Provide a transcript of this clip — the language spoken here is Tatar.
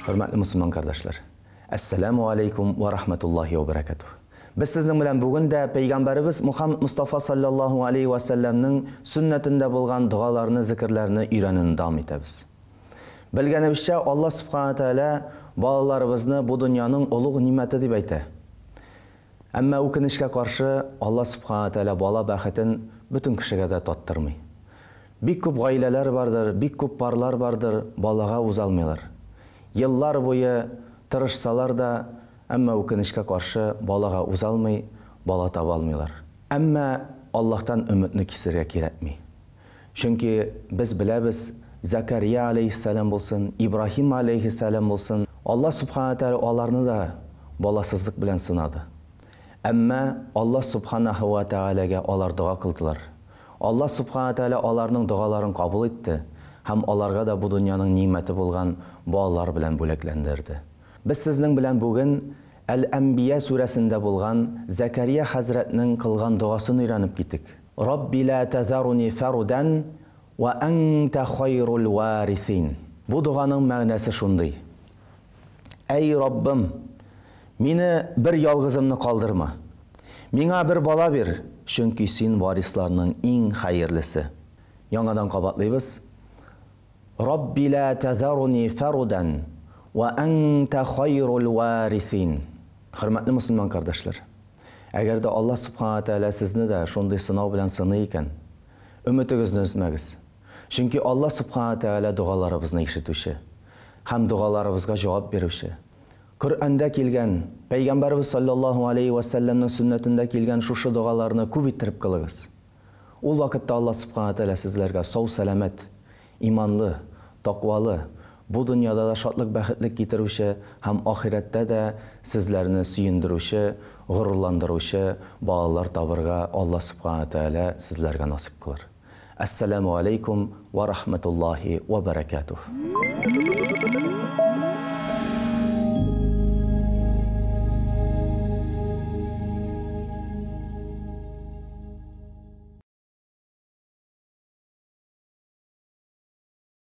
Хөрмәтле мусульман кардәшләр, Әссәламү алейкум вә рахматуллаһи вә бәрәкәтүһ. Без сезнең белән бүген дә пәйгамбәребез Мухаммад Мустафа саллаллаһу алейһи вә сәлләмнең сөннәтендә булган догаларны, зикерләрне өйрәнүне дәвам итәбез. Белгәнебезчә, Аллаһ Субхана Тәгалә балаларыбызны бу дөньяның олуг нимәте дип әйтә. Әмма үкенечкә каршы, Аллаһ Субхана Тәгалә бала бәхетен бөтен кешегә дә таттырмый. Бик күп гаиләләр бардыр, бик күп парлар бардыр, балага уза алмыйлар. Еллар буе тырышсалар да, әмма үкенечкә каршы, балага уза алмый, бала таба алмыйлар. Әмма Аллаһтан өметне кисергә кирәкми. Чөнки без беләбез, Зәкәрия аләйһиссәлам булсын, Ибраһим аләйһиссәлам булсын, Аллаһ Субхана Тәгалә аларны да баласызлык белән сынады. Әмма Аллаһ Субханаһу вә Тәгаләгә алар дога кылдылар. Аллаһ Субхана Тәгалә аларның догаларын кабул итте һәм аларга да бу дөньяның нимәте булган балалар белән бүләкләндерде. Без сезнең белән бүген Әл-Әнбия сүрәсендә булган Зәкәрия хәзрәтнең кылган догасын өйрәнеп китик. Рабби ла тәзәруни фәрдән вә әнтә хайрул варисин. Бу доганың мәгънәсе шундый, Әй Раббым, мине бер ялгызымны калдырма. Миңа бер бала бир, чөнки син варисларның иң хәерлесе. Яңадан кабатлыйбыз. Рабби ла тәзәруни фәрдән вә әнтә хайрул варисин. Хөрмәтле мусульман кардәшләр, әгәр дә Аллаһ Субхана Тәгалә сезне дә шундый сынау белән сыный икән, өметегезне өзмәгез. Чөнки Аллаһ Субхана Тәгалә догаларыбызны ишетүче һәм догаларыбызга җавап бирүче. Коръәндә килгән, Пәйгамбәребез саллаллаһу алейһи вә сәлләмнең сөннәтендә килгән шушы догаларны күп иттереп кылыгыз. Ул вакытта Аллаһ Субхана Тәгалә сезләргә сау-сәламәт, иманлы, таквалы, бу дөньяда да шатлык-бәхетлек китерүче һәм ахирәттә дә сезләрне сөендерүче, горурландыручы балалар табырга Аллаһ Субхана Тәгалә сезләргә насыйп кылыр. Әссәламү алейкум вә рахматуллаһи вә бәрәкәтүһ.